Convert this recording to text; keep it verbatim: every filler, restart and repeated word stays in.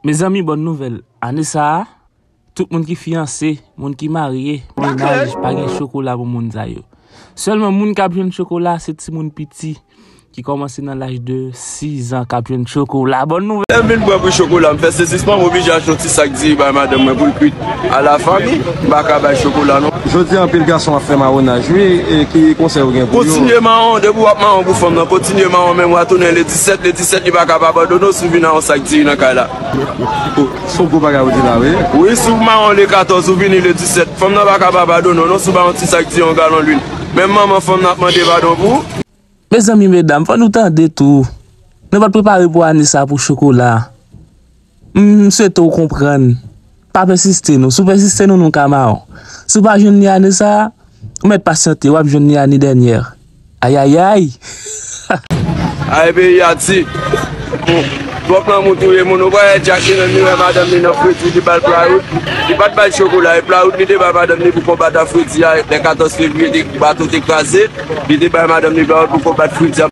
Mezanmi, bòn nouvèl. Ane sa a, tout moun ki fiyanse, moun ki marye, mennaj, pa gen chokola pou moun sa yo. Sèlman moun k ap jwenn chokola, se timoun piti ki kòmanse nan laj de sis an k ap jwenn chokola. Bòn nouvèl. Lè m vin pran pou chokola, m fè sezisman, m oblije achte yon ti sak diri bay madanm mwen pou l kwit a la fanmi. M pa ka bay chokola non. Jodi a, anpil gason ap fè mawonaj, wi. E ki konsèy ou gen pou yo? Kontinye mawon, depi w ap mawon pou fanm nan, kontinye mawon, menm w a tounen le disèt, le disèt li pa ka pa abandone w si w vin a yon sak diri nan kay la. Se yon gwo bagay ou di la, wi. Wi, si w mawon le katòz, ou vini le disèt, fanm nan pa ka pa abandone w non, si w ba yon ti sak diri, yon galon lwil. Menm manman fanm nan ap mande padon pou ou. Mezanmi, medam, fò nou tande tou. Nou pa t prepare pou ane sa pou chokola. M swete w konprann. Pa pèsiste non. Si w pèsiste non, nou ka mawon. Si w pa jwenn li ane sa a, ou mèt pasyante, w ap jwenn li ane dènyè. Ayayay! Ay, peyi a di. Twòp lanmou touye moun. Ou pa wè Jack li menm, li wè madanm li nan fredi, li ba l playout. Li pa t ba l chokola, e playout li te ba madanm li pou konbat a fredi a, lè katòz fevriye, te, bato te kraze. Li te bay madanm li playout pou konbat fredi a.